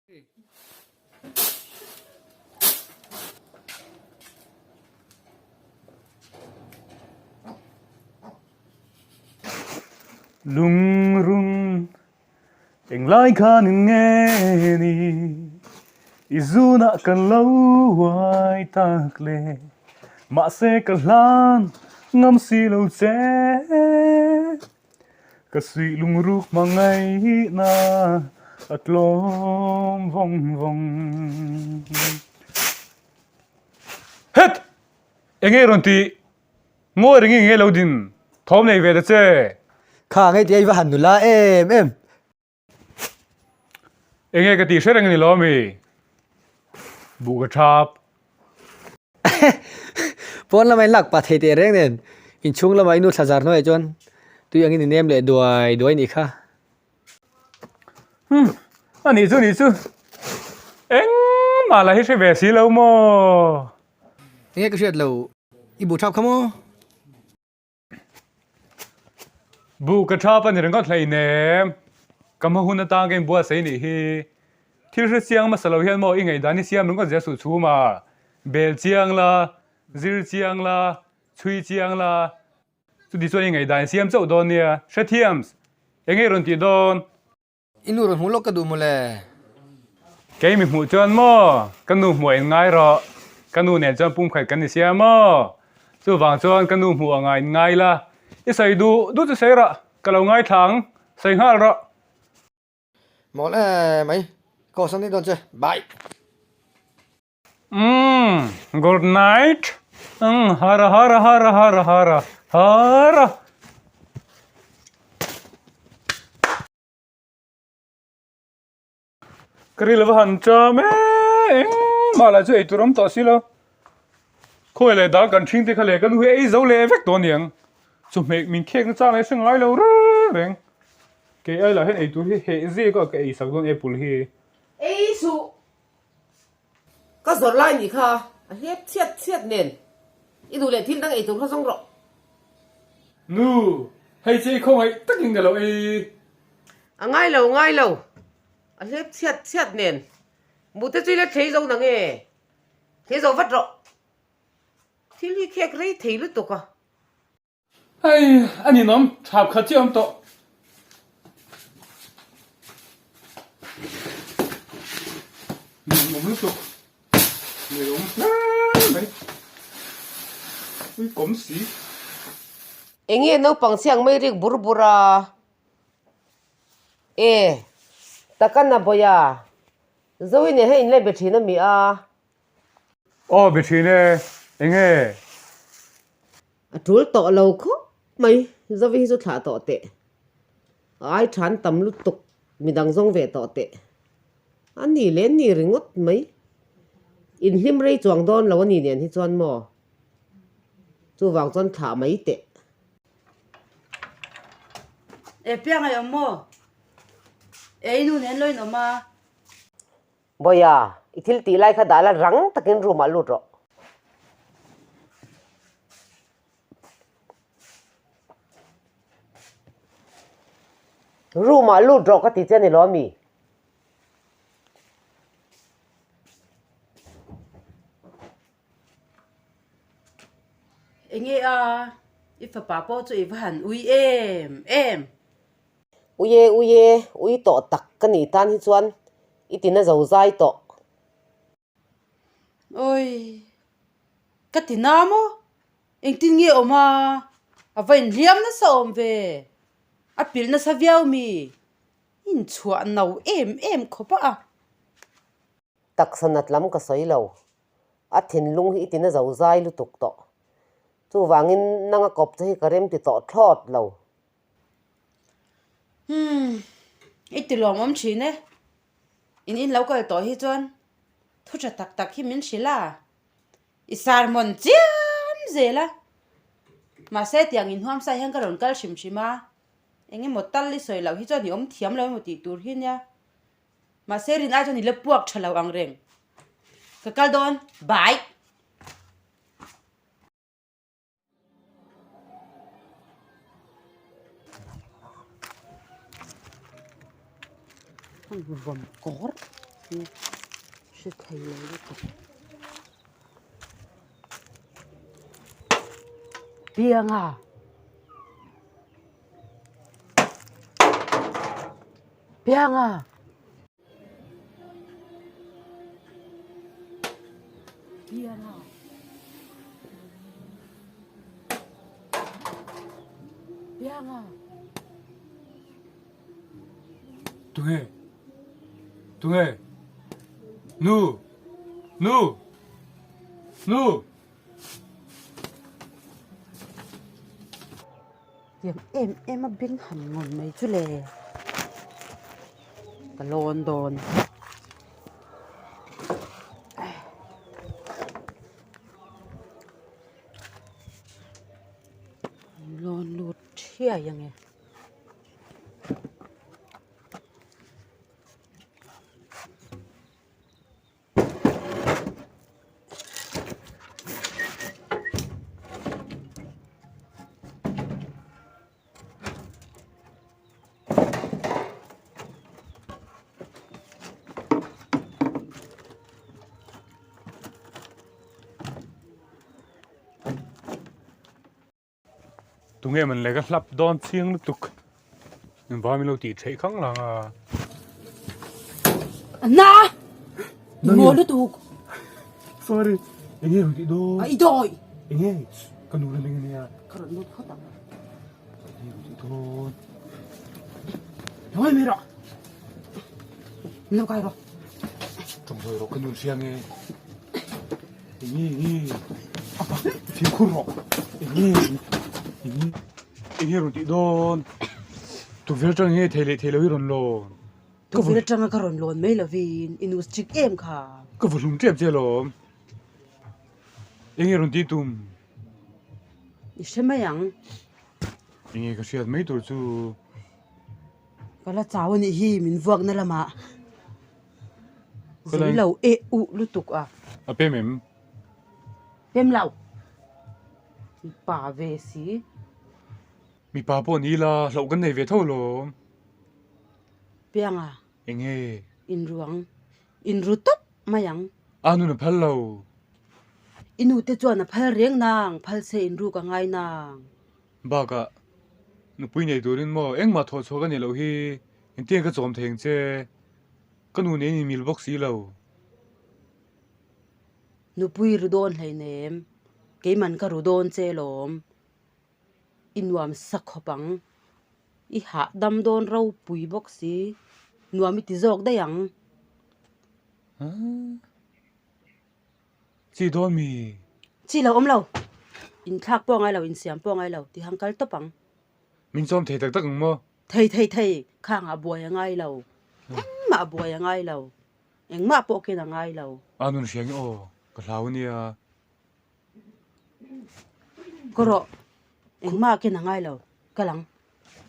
Lungrun englai khan in nge ni i zunah kan lo uai tak le mahse ka hlan ngam si lo che. Ka suih lungruk hmangaihna a tlawm vawng vawng. Het! Enge rawn tih? Ngawi ringin nge lo din? Thawm nei ve ta che. Kha ngei tih a i va han nula em em. Enge ka tih hre reng a ni lo ami? Buh ka thap. Pawn lama in lak pah thei teh reng nen inchhung lama i nu thla zar hnuaiah chuan tui angin i nem leh duai duai nih kha. Umm a nih chu nih chu engmah lah hi hre ve si lo maw? Enge ka hriat lo i buh thap kha maw? Buh ka thap a ni ringawt hleinem. Ka hma hun atang ka inbuatsaih nih hi. Thil hre chiang hmasa lo hian maw i ngaihdan hi siam ringawt zel suh chhum a. Bel chiang la, zir chiang la, chhui chiang la. Chuti chuan i ngaihdan i siam chauh dawn nia. Hrethiams, enge i rawn tih dawn? I nu rawn hmuh lawk ka duh mawle. Kei mi hmuh chuan maw? Ka nu hmuh a in ngai rawh. Ka nu nen chuan pumkhat kan ni sia maw? Chuvang chuan ka nu hmuh anga in ngai la. I sawi duh duh chu sawi rawh. Ka lo ngaithla ang. Sawi nghal rawh. Mawl em mai. Ka awlsam daih dawn che. Bye. Umm good night umm hara hara hara hara hara hara. Ka ril ava han cham e engmah lah chu eitur awm tawh si lo khawi leh dal kan ṭhing te kha leh ka nu hi ei zo leh vek tawh aniang chawhmeh min khek na chang leh hre ngai lo reng reng kei ai lah hian eitur hi heh zek a ka ei sak dawn apple hi. Ei suh Ka zawrh lai nih kha a hlep chhiat chhiat nen i duh leh thil dang ei tur kha zawng rawh. Nu, hei che i khawngaih takin ka lo ei. A ngai lo, ngai lo. A hlep chhiat chhiat nen. Mute chu i la thlei zo nang e. Thlei zo vat rawh. Thil hi khek rei thei lutuk a. Hei a ninawm thap khat chiah awm tawh. Ninawm lutuk. Ngeiawm hle mai. Ui kawm si. Enge naupang chhiang mai rik bur bur a? E, taka na bawia. Zoe nen hian in la be thin a mi a? Aw be thin e, enge? A tul tawh lo khawp mai, Zovi hi chu thlah tawh teh. A ai than tam lutuk, midang zawng ve tawh teh. A ni leh ni ringawt mai. Inhlim rei chuang dawn lo a ni nen hi chuan maw? Chuvang chuan thlah mai teh. E piang ai awm maw? E i nu nen lo in awm a. Bawiha, i thil tih lai kha dah la rang takin room ah lut rawh. Room ah lut rawh ka ti che a ni lo ami? Enge a, i fapa pawh chu i va han ui em em. Ui e, ui e, ui tawh tak ka nih tan hi chuan i ti na zo zai tawh. Awi, ka ti na maw? Engtin nge awm a? A va inhliam nasa awm ve. A pilh nasa viau mi? Inchhuah no em em khawp a. Taksa nat lam ka sawi lo. A thinlung hi i ti na zo zai lutuk tawh. Chuvangin nanga kawp che hi ka rem ti tawh thlawt lo. Umm, i ti lawmawm thin e. In in lo kal tawh hi chuan thu tha tak tak hi min hrilh a, i sermon chiam zel a. Mahse tiang inhuam sai hian ka rawn kal hrim hrim a, eng emaw tal i sawi loh hi chuan i awm thiam lo emaw tih tur hi nia. Mahse rin ai chuan i la puak tha lo ang reng. Ka kal dawn, bye! Vawm kawr. hi hre thei lo lutuk. Pianga! Pianga! Pianga! Pianga! Tunge? Tunge? Nu! Nu! Nu! Tiang em em a beng han ngawn mai chu le ka lawn dawn. Lawn lut thiai ange. Tunge man le ka hlap dawn chiang lutuk engvang min lo tih theih khang lang a. Na! Maw lutuk. Sorry. Enge rawn tih dawn? I dawi. Enge ka nu la meng ania. Ka rawn lut phawt ang. Enge rawn tih dawn? Ngawi mai rawh. Min lo kai rawh. Tawng zawi rawh ka nu hria nge. Enge enge fimkhur rawh enge enge enge rawn tih dawn tukverh atang enge thei leh thei lo hi rawn lawn tukverh atanga ka rawn lawn mai lovin i nu strict em kha ka va hlum tep che alawm enge rawn tih tum i hre mai ang enge ka hriat mai tur chu ka la chau anih hi min vuak na lamah. Zei lo eh uh lutuk a. A pem em? Pem lo. Mipa ve si. Mipa pawh ni ila hlauh kan nei ve tho lawm. Pianga. Enge? Inruang. Inru tawp mai ang. A nun a phal lo. I nu te chuan a phal reng nang, phal se inruk a ngai nang. Bakah nupui nei turin maw engmah thawh chhuak a nih loh hi engtiang ka chawm thei ang che. Ka nu nen in mil bawk si lo. Nupui ru dawn hleinem, keiman ka ru dawn che lawm. I nuam sa khawp ang. I hahdam dawn ropui bawk si. Nuam i ti zawk daih ang. Chi dawn mi? Chi lo awm lo. Inthlak pawh a ngai lo, insiam pawh a ngai lo. Tihang kal tawp ang. Min chawm thei tak tak ang maw? Thei thei thei, khangah buai a ngai lo. Engmah buai a ngai lo. Engmah pawh ken a ngai lo. A nun hria nge aw, ka hlau a nia. Ka rawh, engmah ken a ngai lo, ka lang.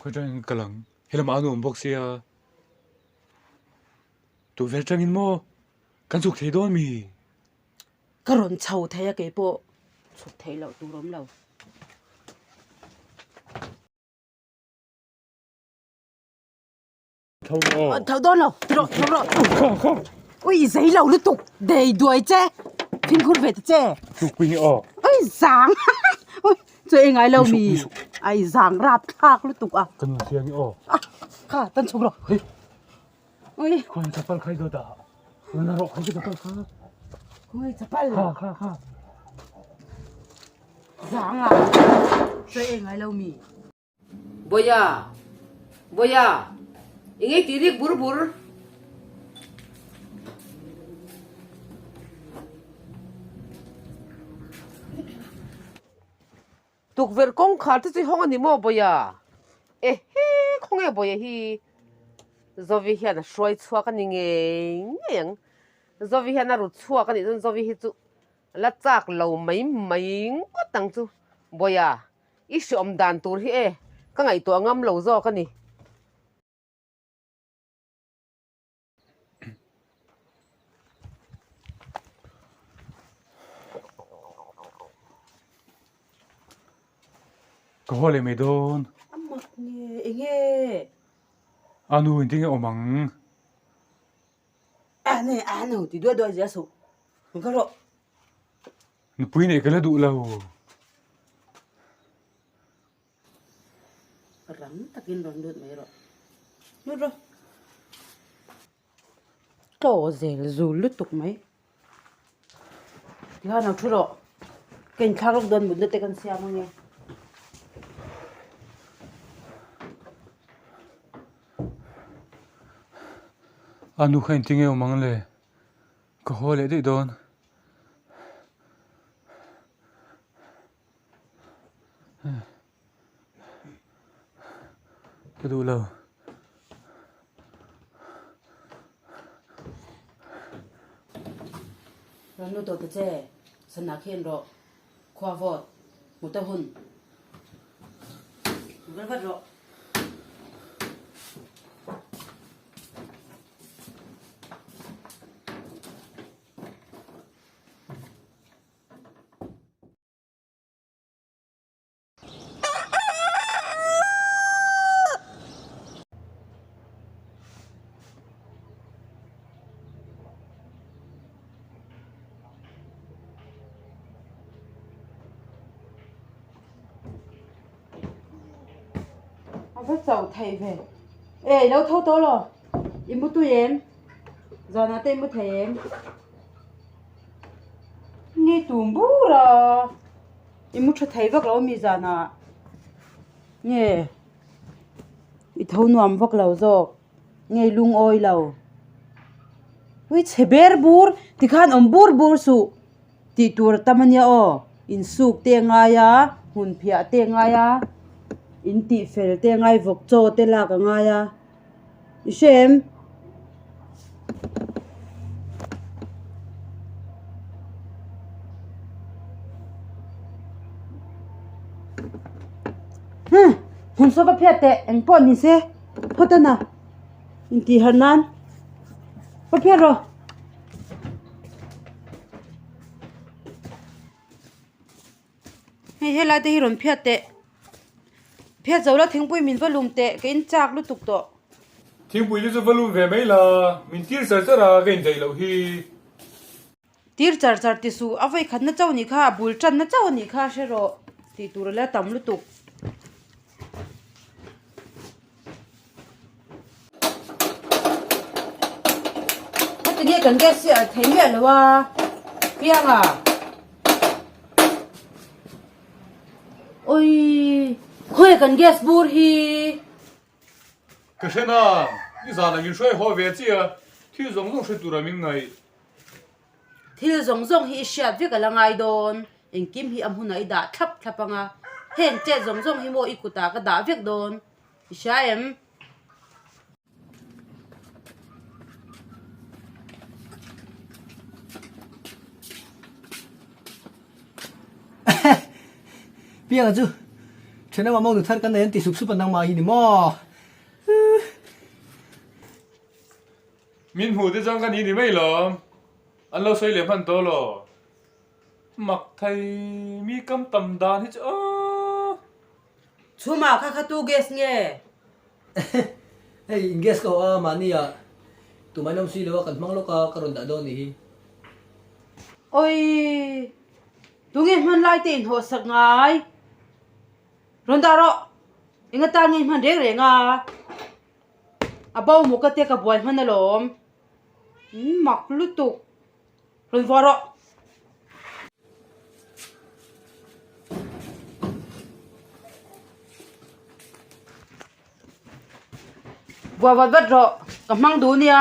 Khawi tangin ka lang, helamah a nuam bawk sia. Tukverh tangin maw, kan chhuk thei dawn mi? Ka rawn chho thei a keipawh chhuk theih loh tur awm lo. Tho dawn lo, ti rawh, tho rawh. Ui, i zei lo lutuk, dei duai che, fimkhur ve ta che. Ui, zang, ui, chu ei ngai lo mi, ai zang rap thlak lutuk a. Kan siang i aw. Kha, tan chhuk rawh. Ui. Khawi chapal khai do dah. Na rawh khai chapal kha. Ui, chapal. Kha, kha, kha. Zang a, chu ei ngai lo mi. Bawiha! Bawiha! I ngei tih rik bur bur. Tukverh kawngkhar te chu i hawng a ni maw Bawiha? Ehe! Khawnge Bawiha hi Zovi hian a hruai chhuak a ni ngei ngei ang. Zovi hian a rut chhuak a nih chuan Zovi hi chu la chak lo mai mai ngawt ang chu Bawiha. I hreawm dan tur hi e, ka ngaihtuah ngam lo zawk a ni. Ka haw leh mai dawn. A mak nge, enge? A nu engtin nge awm ang? Ane anu ti duai duai zia suh. Rawn kal rawh. Nupui neih ka la duh lo. Rang takin rawn lut mai rawh. Lut rawh. Tlaw zel zul lutuk mai. Tikhan lo thu rawh. Ka inthlak lawk dawn mutna te kan siam ange. A nu kha engtin nge awm ang le? Ka haw leh daih dawn. Ka duh lo. Rawn lut tawh ta che, sana khi en rawh, khua vawt, hmu ta hun. Vat vat rawh. A va chauh theih ve. Ê, lo tho tawh lo. I mu tui em? Zanah te i mu thei em? Nge tum bur a. I mu tha thei vak lo ami zanah nge i tho nuam vak lo zawk nge i lungawi lo ui chhe ber bur tikhan awm bur bur suh tih tur a tam ania aw insuk te a ngai a hmun phiah te a ngai a in tih fel te a ngai vawk chaw te lak a ngai a. I hre em? Huh! Hmun saw va phiat teh, eng pawh ni se, phawt a na. Intih harh nan va phiat rawh. Hei helai te hi rawn phiat teh. Phiat zo la thingpui min va lum teh ka in chak lutuk tawh. Thingpui te chu va lum ve mai la, min tir char char a ka indaih loh hi. Tir char char ti suh, a vawi khatna chauh nih kha, a bul tanna chauh a nih kha hre rawh tih tur a la tam lutuk. Heti nge kan gas hi a thei miah lo a, pianga. Oi, khawi kan gas bur hi? Ka hre na, nizan ah min hruai haw ve chiah a, thil zawng zawng hre tura min ngaih. Thil zawng zawng hi i hriat vek a la ngai dawn, engkim hi a hmunah i dah thlap thlap ang a, heng chet zawng zawng hi maw i kutah ka dah vek dawn, i hria em? Pianga chu thenawm ah mawng nu thar kan nei an ti sup sup a nangmah hi ni maw? Min hmuh te chuan ka ni ni mai lawm. An lo sawi leh hman tawh lo. Mak thei mi kam tam dan hi chu aw. Chhumah kha kha tu gas nge? Hei in gas ka hawh a mahni ah tumah in awm si lo a kan hmang lawk a ka rawn dah dawn nih hi. Awii tunge hman lai te in hawh sak ngai? Rawn dah rawh. Enga tan nge i hman reng reng a? A bo maw ka tia ka buai hman alawm. Mak lutuk. Rawn vuah rawh. Vuah vat vat rawh. Ka hmang duh nia.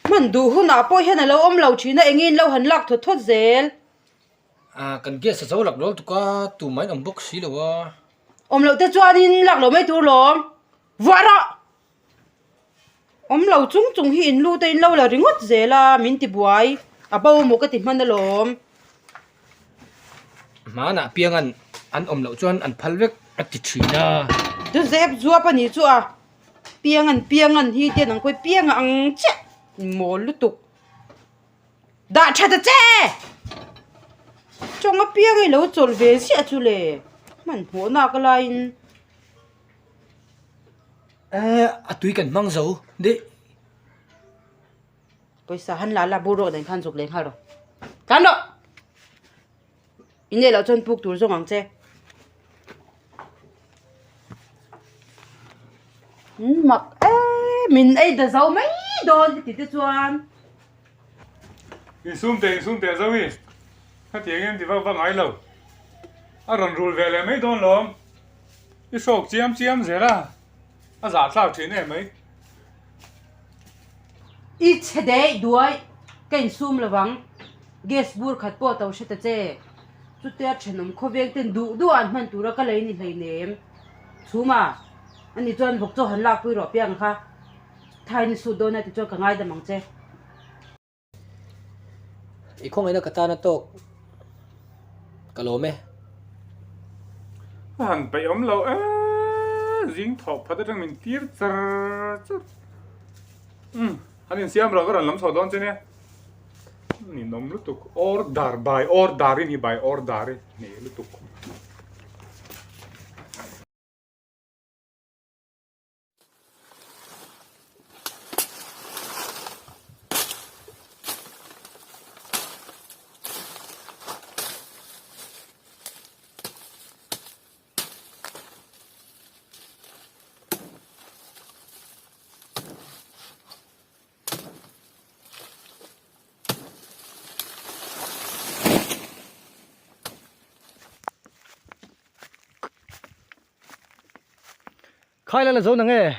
Hman duh hunah pawh hian a lo awm lo thin a, engin lo han lak thawt thawt zel. Ah, kan gas a zo lak lo tuk a, tumah in awm bawk si lo a. Awm loh te chuanin lak lo mai tur lawm. Vuah rawh! Awm lo chung chung hi in lut a in lo la ringawt zel a, min ti buai. A bo maw ka ti hman alawm. Hmanah piangan an awm loh chuan an phal vek a ti thin a. Chu zep zuap a nih chu a, piangan piangan hi te nang pawh pianga ang chiah mawl lutuk. Dah tha ta che! Chawng apiang i lo chawlh ve ziah chu le, hmanhmawh nak laiin. Eh, a tui kan hmang zo deh. Pawisa han la la bur rawk nen khan zuk leh nghal rawh. Tlan rawh! I nei loh chuan puk tur zawng ang che. Mak e min ei da zo mai dawn heti te chuan. Insum teh insum teh zo i hetiang in ti vak vak ngai lo. A rawn rul ve leh mai dawn lawm. I hrawk chiam chiam zel a, a zahthlak thin em mai. I chhe daih duai, ka insum lovang. Gas bur khat pawh to hre ta che. Chutia thenawm khawveng ten duh duh ah an hman tura ka lei ni hleinem. Chhuma, ani chuan vawk chaw han lakpui rawh piang kha. Thain i sut dawn a ti chuan ka ngaidam ang che. I khawngaihna ka tana tawk ka lawm e. A han peih awm lo e, zing thawk phat atang min tir char char. Umm, han insiam rawh ka rawn lam chho dawn che nia. Ninawm lutuk, order by order i ni by order i ni lutuk. Khai la la zo nang e.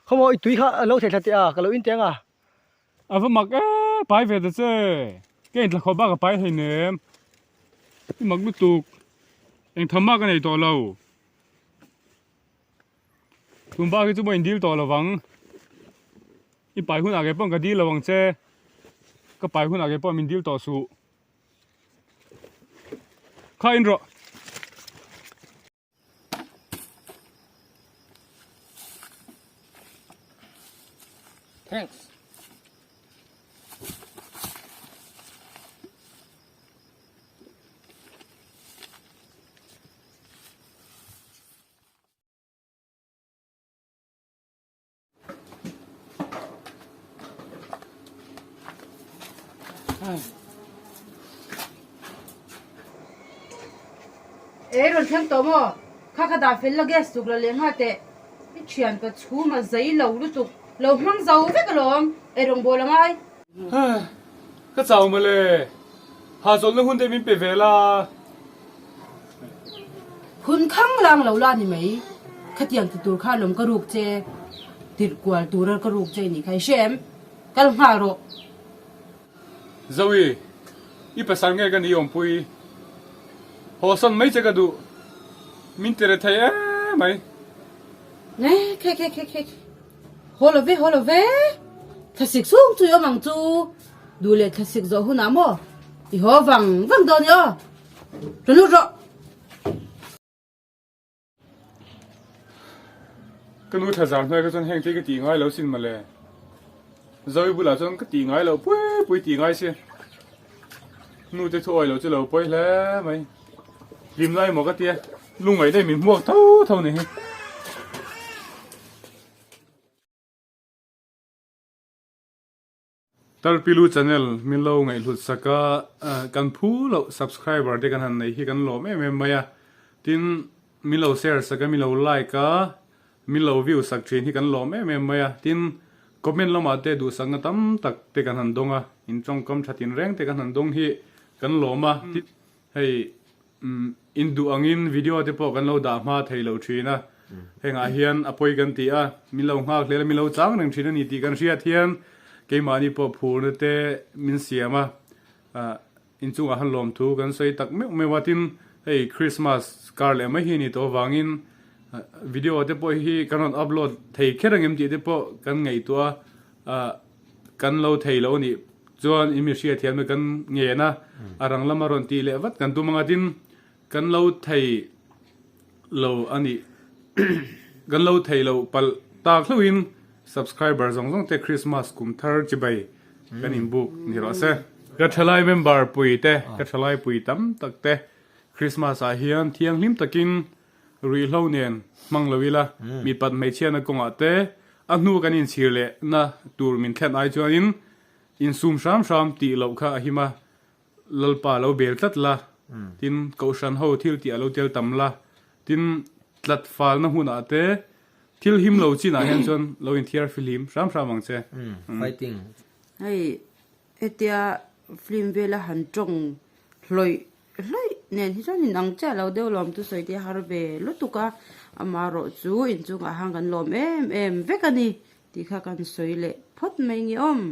Khawmaw i tui kha a lo thei thla teh a, ka lo in teng a. A va mak e, pai ve ta che. Ka intla khawp bak a pai hleinem. I mak lutuk. Eng tham mah ka nei tawh lo. Tun bak hi chu maw in dil tawh lo vang. I pai hunah kei pawh ka dil lo ang che. Ka pai hunah kei pawh min dil tawh suh. Kha in rawh. Thanks. Ei rawn thleng tawh maw? Kha kha dah fel la gas tuk la leh nghal teh. I thian ka chhum a zai lo lutuk. Lo hmang zo vek alawm. Ei rawn bawl a ngai. Ka chau mawle. Hahchawlhna hun te min pe ve la. Hun khang lang lo la ni mai. Khatiang ti tur khan awm ka ruk che. Tirh kual tura ka ruk che nih kha i hre em? Kal nghal rawh. Zoe, i pasal nge ka ni awmpui? Haw sawn mai che ka duh. Min ti re thei em mai. Nge khe khe khe khe. Haw lo ve, haw lo ve. Thlasik chhung chu i awm ang chu. Duh leh thlasik zawh hunah maw i haw vang vang dawn i aw. Rawn lut rawh. Ka nu tha zar hnuai ka chuan heng te ka tih ngai lo sin mawle. Zoe bulah chuan ka tih ngai loh pui pui tih ngai si. Nu te thu awi lo chu lo pawi hle mai. Hlim lai maw ka tia lungngaih daih min hmuak tho tho ni hi. Tarpilu channel min lo ngaihhlut sak a, kan phu loh subscriber te kan han nei hi kan lawm em em mai a, tin min lo share sak a, min lo like a, min lo view sak thin hi kan lawm em em mai a, tin comment lamah te duhsakna tam tak te kan han dawng a, in tawngkam tha tinreng te kan han dawng hi kan lawm a, tin hei In duh angin video te pawh kan lo dah hma thei lo thin a, hengah hian a pawi kan ti a, min lo nghak hlel a, min lo chang reng thin a ni tih kan hriat hian keimahni pawh phurna te min siam a, inchungah han lawmthu kan sawi tak meuh meuh a, tin hei Christmas kar leh mai hi a ni tawh avangin video te pawh hi kan rawn upload thei kher angem tih te pawh kan ngaihtuah a, Kan lo thei lo nih chuan i mi hriathiamna kan ngen a, a rang lama rawn tih leh vat kan tum anga tin kan lo thei lo a nih kan lo thei lo palh tak hlauhin subscriber zawng zawng te Christmas kum thar chibai kan inbuk ni rawh se. Ka thalai member pui te, ka thalai pui tam tak te Christmas ah hian thianghlim takin Ruihhlo nen hmang lo ila, mipat hmeichhiatna kawngah te a hnu kan inchhir leh na tur min thlen ai chuanin Insum hram hram tih loh kha a him a, Lalpa lo bel tlat la, tin Kohhran ho thil tih a lo tel tam la, tin tlat falna hmunah te thil him lo chinah hian chuan lo inthiar fihlim hram hram ang che. Fighting. Hei hetia film vela han tawng hlawih hlawih nen hi chuan inang chiah lo deuh lawm thusawi te har ve lutuk a, amaherawh chu inchungah han kan lawm em em vek a ni tih kha kan sawi leh phawt mai nge awm.